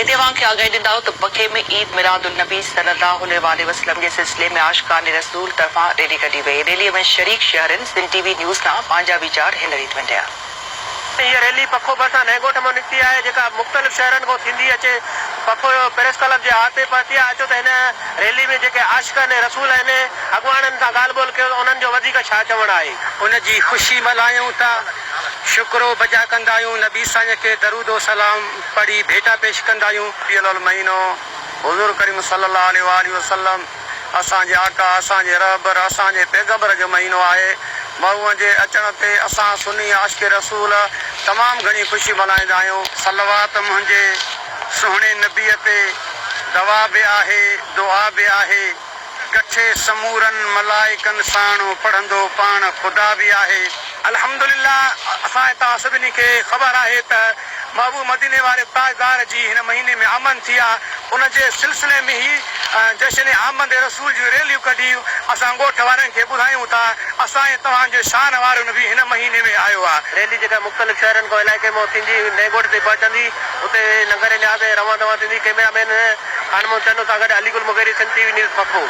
هتي اوهان کي آگاهي ڏيندا ته پکي ۾ عيد ميلاد النبي صلي الله عليه واٰله وسلم جي سلسلي ۾ عاشقان رسول طرفان ريلي ڪڍي وئي. ريلي ۾ شريڪ شهرين سنڌ ٽي وي نيوز سان پنهنجا ويچار هن ريت ونڊيا. هيء ريلي پکو ڀرسان نئين ڳوٺ مان نڪتي آهي، جيڪا مختلف شهرن کان ٿيندي اچي پکو پريس ڪلب جي احاطي پهتي آهي. اچو ته هن ريلي ۾ جيڪي عاشقان رسول آهن، اڳواڻن سان ڳالهه ٻولهه ڪيو ته انهن جو وڌيڪ ڇا چوڻ آهي. ان جي خوشي ملهايون ٿا، شڪرو بجا ڪندا آهيون، نبي سائين کي درود و سلام پڙهي ڀيٽا پيش ڪندا آهيون. ربيع الاول مهينو حضور ڪريم صلي الله عليه واٰله وسلم اسان جي آقا، اسان جي رهبر، اسان جي پيغمبر جو مهينو آهي. مرحوم جي اچڻ تي اسان سني عاشق رسول تمام گهڻي خوشي ملهائيندا آهيون. صلوات منهنجي سهڻي نبيء تي دوا به آهي، دعا به آهي. ڪٺي سمورن ملائڪن ساڻ پڙهندو پاڻ خدا به آهي. الحمدلله اسان ۽ توهان سڀني کي خبر آهي ته محبوب مديني واري تاجدار جي هن مهيني ۾ آمد ٿي آ ان جي سلسلي ۾ هي جشن آمد رسول جون ريليون ڪڍي اسان ڳوٺ وارن کي ٻڌايون ٿا اسان ۽ توهان جي شان وارو نبي هن مهيني ۾ آيو آ. ريلي جيڪا مختلف شهرن کان علائقي مان ٿيندي نئين ڳوٺ تائين پهچندي اتي لنگر نياز ۽ روان دوان ٿيندي ڪئميرا مين خان محمد چنو سان گڏ Ali Gul Mugheri Sindh T V news Pakho.